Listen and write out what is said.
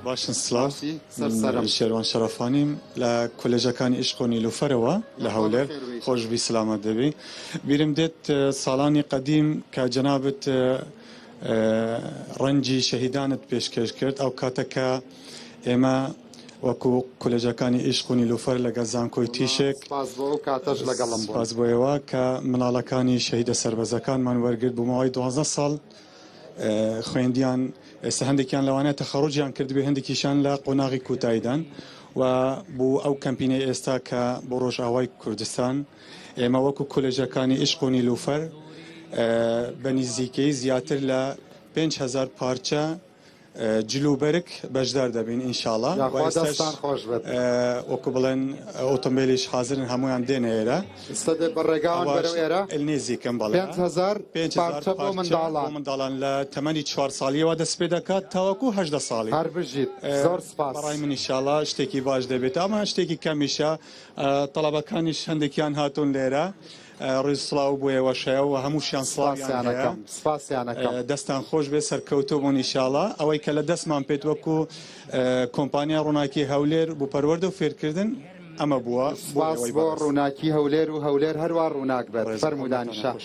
باشن سڵاو باشی سەر سەرم. شێروان شەرەفانیم لە کۆلێژەکانی ئیشق و نیلوفەرەوە لە یاخوا هەولێر بەخێر بێیت. خۆشبی سلامەت دەبی بیرم دێت ساڵانی قەدیم کە جەنابت ڕەنجی شەهیدانت پێشکێش کرد ئەو کاتە کە ئێمە وەکو کۆلێژەکانی ئیشق و نیلوفەر لەگەڵ زانکۆی وەڵا تیشک سپاس بۆ ئەو کاتەش لەگەڵم بوون. سپاس بۆ ئێوە کە مناڵەکانی شەهیدە سەربەرزەکانمان وەرگرت بۆ ماوەی 12 ساڵ خوێندیان ئێستا هەندێکیان لەوانەیە تەخەڕوجیان کردبێ هەندێکیشان لە قۆناغی کۆتاییدان و بۆ ئەو کەمپینەی ئێستا کە بۆ ڕۆژئاوای کوردستان ئێمە وەکو کۆلێژەکانی ئیشق و نیلوفەر بە نزیکەی زیاتر لە 5000 پارچە جل و بەرگ بەشدار دەبین ئینشاڵا و یاخوا ئێستاش دەستان خۆش بێت. وەکو بڵێن ئۆتۆمبێلیش حازرن هەموویان دێنە ئێرە. ئێستا دێ بە ڕێگاوان ئەوەش بەرەو ئێرە؟ نزیکن بەڵێ. 5000 5000 پارچە بۆ پارچە بۆ منداڵان. منداڵان لە تەمەنی چوار ساڵیەوە دەست پێ دەکات تاوەکو 18 ساڵی. هەر بژیت زۆر سپاس. بەڕای من ئینشاڵا شتێکی باش دەبێت ئەمە شتێکی کەمیشە تەڵەبەکانیش هەندێکیان هاتوون لێرە. ڕیز سڵاو بۆ ئێوەش هەیە و هەمووشیان سڵاویان هەیە. سپاسیان ئەکەم. دەستان خۆش بێت سەرکەوتوو بوون ئیشاڵا ئەوەی کە لە دەستمان پێت وەکو کۆمپانیای ڕووناکی هەولێر بۆ پەروەردە و فێرکردن ئەمە بووە بۆ سپاس ئێوەی بۆ بەڕێز. ڕووناکی هەولێر و هەولێر هەروا ڕووناک بێت. ڕێز فەرموو قوربانتان دانیشە. خۆش.